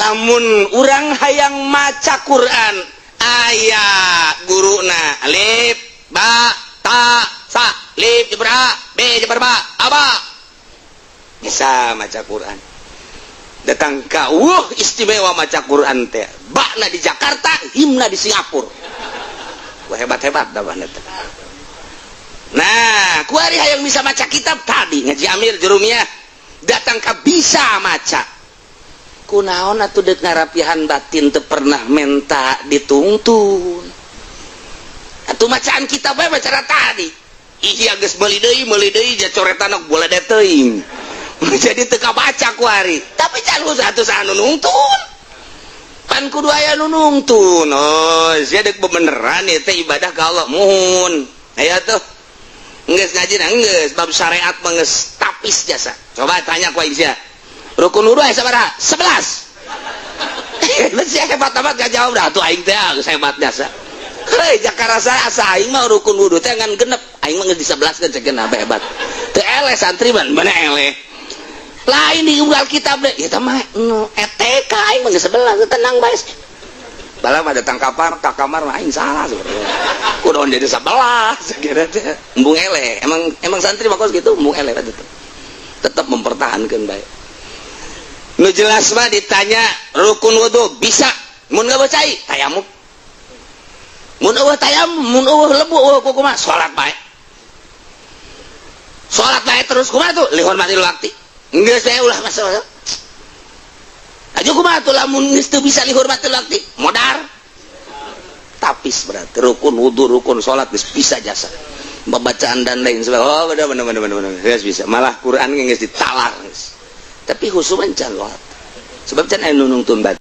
Lamun urang hayang maca Quran, aya guruna, alif ba ta sa, lif jeber a, b jeber ba, aba, bisa maca Quran. Datang ka, wuh, istimewa maca Quran teh, bakna di Jakarta, himna di Singapura. Wah, hebat hebat dah teh. Nah, kuari hayang bisa maca kitab tadi, ngaji Amir Jurumiyah, datang ka bisa maca. Kunaon atuh dek ngarapihan batin teu pernah menta ditungtun? Atuh macaan kitab bae, maca tadi. Iya, geus meuli deui, meuli deui, ja coretan boleh teuing. Jadi teu kabaca kuari. Tapi can atuh saha nu nungtun? Pan kudu aya nu nungtun. Oh, sia dek bebeneran ieu teh ibadah ka Allah, muhun. Aya tuh. Geus ngaji na geus bab syariat mah geus tapis jasa. Coba tanya ku aing sia. Rukun wudu aya sabaraha? 11. Sia hebat amat gak jawab dah tuh, aing teh geus hebat jasa. Hei, jaka rasa asa aing mah rukun wudu teh ngan genep. Aing mah geus di 11 kan, ceuk apa hebat. Teu eleh santri mah, mana eleh. Lain di unggal kitab deh, eta mah nu ETK, aing mah geus 11, tenang bae. Bala mah datang kamar ka kamar mah aing salah sebenarnya. Kudu jadi 11 kira teh. Embung eleh. Emang emang santri mah kos gitu, embung eleh tetep. Tetap mempertahankan bae. Nu jelas mah ditanya rukun wudu bisa, mun gak cai tayamum. Mun eueuh tayamum, mun eueuh lebu, eueuh kumaha, salat bae. Salat bae terus kumaha tuh lihormatil waqti. Geus saya ulah masalah. Aja kumaha tuh lamun geus teu bisa lihormatil waqti, modar. Tapis berarti rukun wudu, rukun salat geus bisa jasa. Pembacaan dan lain sebagainya. Oh, bener bener bener bener bener. Geus bisa. Malah Quran geus ditalar geus. Tapi khusuman can. Sebab can aya nu nungtun batin.